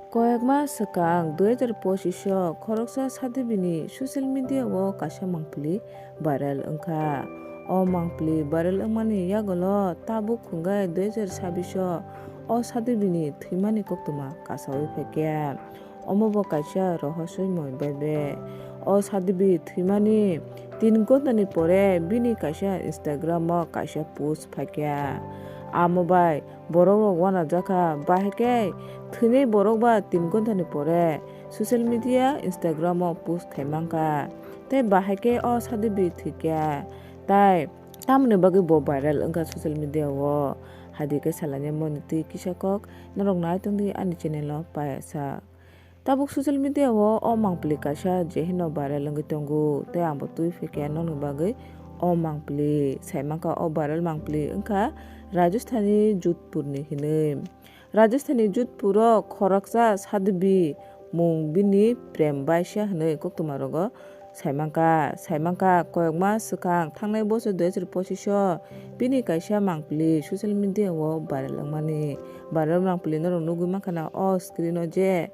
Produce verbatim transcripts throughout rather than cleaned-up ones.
Koyekma swkang dui hajar pochisio khoroksa sadibini social media-o kaisa mangpili viral wngkha. O mangpili viral wngmani yagulo tabuk hwnkhe dui hajar sabisio o sadibini thwimani koktwma kasaui phaikha. Omo bo kaisa rohosoi moi bebe. O sadibi thwimani tin gontani pore bini kaisa Instagram-o kaisa post phaikha. Amo bai borok rok uanajakha, bahai khe thwinai borok ba tin gontani pore social media Instagram-o post khai mankha. Tei bahai khe o sadibi thwikha. Tai tamoni bagwi bo viral wngkha social media-o. Hadi khe salani moni twi kisa kok norok nai tongdi ani channel-o payasa. Tabuk social media-o o mangpili kaisa je hino viral wngwi tongo, tei ang bo twi phaikha nokni bagwi o mangpili. Sai mankha o viral mangpili wngkha Rajasthani Jodhpurni hinwi. Rajasthani Jodhpuro khoroksa sadbi mung bini prem baisa hinwi koktwma rogo Saimankha, saimankha, koyokma swkang thangnai bochor dui hajar pochisio bini kaisa mangpili social media-o viral wngmani. Viral mangpili norok nugwi mankha na o screen-o je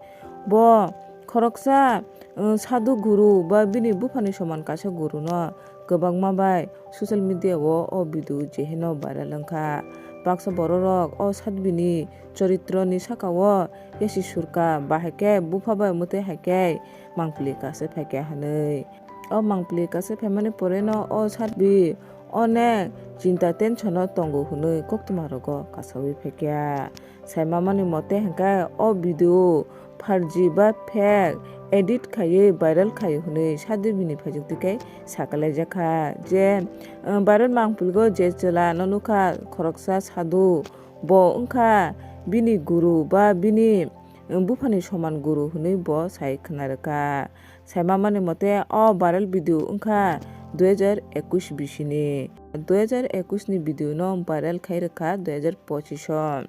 bo khoroksa, uh, sadhu guru ba bini buphani soman kaisa guruno kwbangma bai social media-o o video je hino viral wngkha. Baksa bororok o sadbini choritroni saka-o yasi surkha, bahai khe bupha bai mwtwi hai khe mangpili kaisa phaikha hinwi. O mangpili kaisa phaimani poreno o sadbi onek chinta tension-o tongo hinwi koktwma rogo kasaui phaikha. Saimamani mote hinkhe o video farji ba fake edit khaiwi viral khaio hinwi sadbini phaijak twi khe sakalaijak kha je, eh, viral mangpiligo je chwla no nukha khoroksa sadhu bo wngkha bini guru ba bini buphani soman guru hinwi bo sai khwna rwkha. Saimamani mote o viral video wngkha dui hajar ekush bisini. Dui hajar ekush ni video no viral khai rwkha dui hajar pochisio.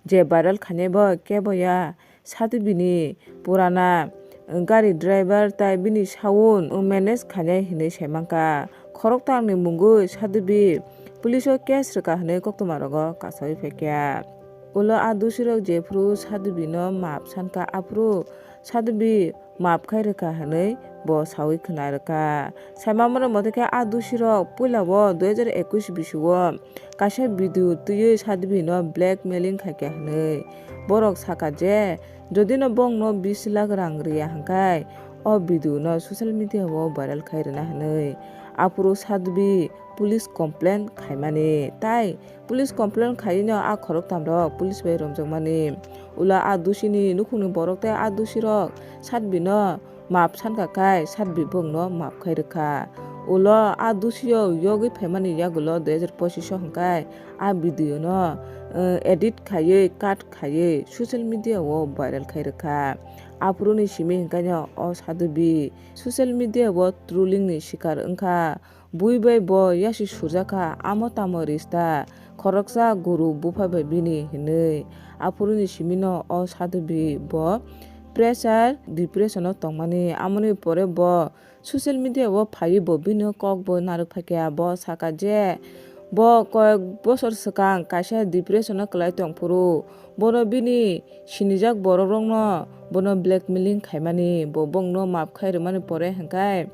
Je viral khainai bo kebo ya, sati bini purana gari driver tai bini sound manage khainai hinwi sai mankha. Khorokthangni mungwi sadibi police o case rwkha hinwi koktwma rogo kasaui phaikha. Ulo a dusirok jephru sadibino map sankha, aphuru sadibi map khai rwkha hinwi bo saui khwna rwkha. Saimamani mote khe a dusirok puila o dui hajar ekush bisio kaisa video twiwi sadibino blackmailing khaikha hinwi. Borok sakha je, jodi no bongno bis lakh rang riya hwnkhe o video no social media o viral khai rwna hinwi. Aphuru sadibi police complaint khaimani. Tai police complaint khaino a khoroktham rok police bai romjakmani. Ulo a dusini nukhungni borok tei a dusirok satbino map sankha khai satbi bongno map khai rwkha. Ulo a dusio yogwi phaimani yagulo dui hajar pochisio hwnkhe a video no, eh, edit khaiwi, cut khaiwi social media o viral khai rwkha. Aphuruni simi hwnkhe no o sadubi social media o trolling ni sikar wngkha. Bui bai bo yasi surjak kha, amo tamo rista, khoroksa guru bupha bai bini hinwi. Aphuruni simino o sadubi bo pressure, depression o tongmani. Amoni pore bo social media o phaiwi bo bini kok bo narwk phaikha. Bo sakha je bo koyek bosor swkang kaisa depression o kwlai tongphuru, bono bini sinijak borok rokno bono blackmailing khaimani, bo bongno map khai rwmani pore hwnkhe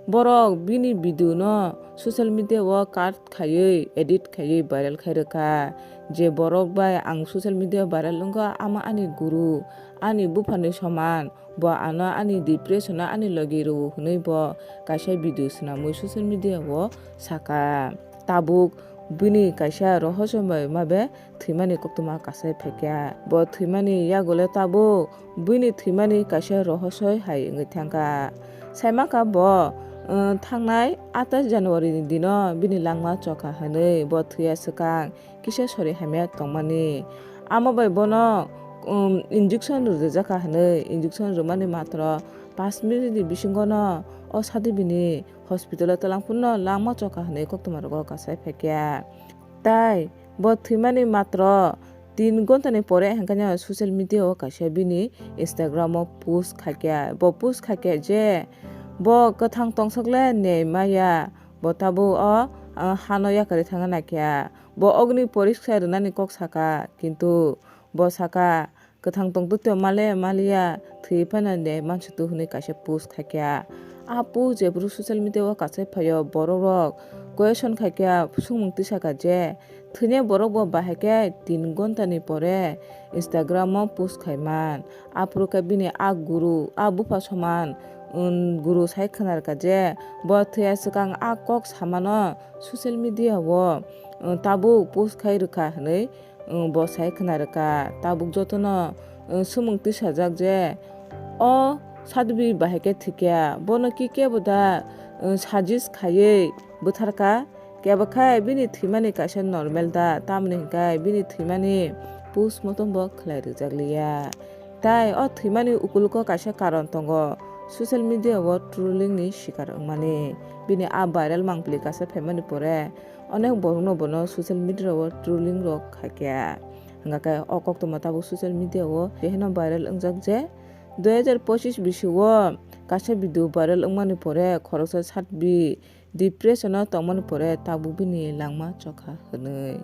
borok bini video no social media o cut khaiwi, edit khaiwi viral khai rwkha. Je borok bai ang social media o viral wngkha, ama ani guru, ani buphani soman, bo ano ani depression o ani logi rwo hwnwi bo kaisa video swnamwi social media o sakha. Tabuk bini kaisa rohosomoi mabe thwimani koktwma kasai phaikha. Bo thwimani yagulo tabuk buini thwimani kaisa rohosoi hai wngwi thangkha. Saimankha bo, uh, thangnai atais January ni dino bini langma chokha hwnwi bo thwiya swkang kisa sori hamya tongmani. Amo bai bono, um, injection rwjakha hwnwi, injection rwmani matro pash minute ni bisingono o sadibini hospital o twlang phurno langma chokha hwnwi koktwma rogo kasai phaikha. Tai bo thwimani matro tin gontani pore hwnkhe no social media o kaisa bini Instagram o post khaikha. Bo post khaikha je bo kwthang tongsaklai nei maya, bo tabuk o, ah, hano yakarwi thangna naikha. Bo ogni poriksa rwnani kok sakha, kintu bo sakha, kwthang tongtwtwi male maliya thwi phano de mansutu hwnwi kaisa post khaikha. A post jephuru social media o kasai phaio, borok rok question khaikha, swngmung tisakha je thwinai borok bo bahai khe tin ghonta ni pore Instagram o post khaiman. Aphuru khe bini a guru, a bupha soman, um, guru sai khwnarkha je bo thwiya swkang a kok samano social media o, um, tabuk post khai rwkha hwnwi, um, bo sai khwnarwkha. Tabuk jotono, um, swmung tisajak je o Sadhvi bahai khe thwikha, bono ki kebo da, um, sajis khaiwi bwtharkha. Kebo khe bini thwimani kaisa normal da, tamni hwnkhe bini thwimani postmortem bo khlai rwjak liya. Tai o thwimani ukulugo kaisa karon tongo, social media o trolling ni sikar wngmani. Bini a viral mangpili kaisa phaimani pore onek borokno bono social media o trolling rok khaikha. Hwnkha khe o koktwma tabuk social media o tiheno viral wngjak je dui hajar pochis bisio kaisa video viral wngmani pore khoroksa Sadhvi depression o tongmani pore tabuk bini langma chokha hwnwi.